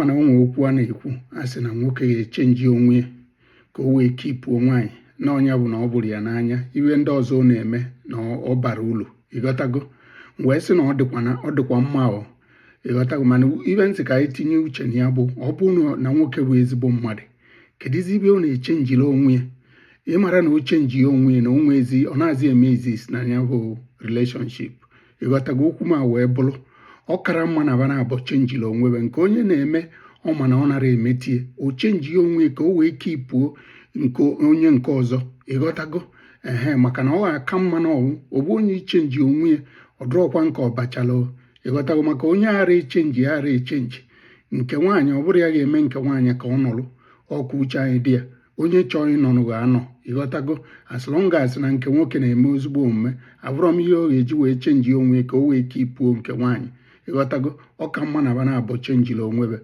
Mana o nwee okwu a na-ekwu, a sị na nwoke ga-echange onwe ya ka o wee keepuo nwaanyị, na ọnya bụ na ọ bụrụ ya n'anya, iwe ndị ọzọ ọ na-eme na ọ bara uru. Ịghọtago? Wee sị na ọ dịkwa, na ọ dịkwa mma o. Ịghọtago? Mana ibe ntị ka anyị tinye uche na ya bụ, ọ bụrụ na nwoke bụ ezigbo mmadụ, kedụzi ibe ọ na-echangeri onwe ya? Ịmara na o change onwe ya na onwe ezi, ọ na-azị eme exist na ya bụ relationship. Ịghọtago? Okwu ma wee bụrụ, ọ kara mma na bana abụọ changeri onwe be nke onye na-eme ọ, ma na ọ nara emetie, o change onwe ka o wee keepuo nke onye nke ọzọ. Ịghọtago? Ehe, maka na ọ aka mma na ọwụ ogbu onye ichange onwe ya, ọ dụrọkwa nke ọbachala. Ịghọtago? Maka onye ara echange, ara echange nke nwaanyị, ọ bụrụ ya ga-eme nke nwaanyị ka ọ nọrụ ọkụ, uche anyị dị ya. Onye chọọ ịnọnụ ga-anọ. Ịghọtago? As long as na nke nwoke na-eme ozigbo omume, abụrọ m ihe ọ ga-eji wee change onwe ka o wee keepuo nke nwaanyị. Ịghọtago? Ọ ka mma na bana abụọ changeri onwe be.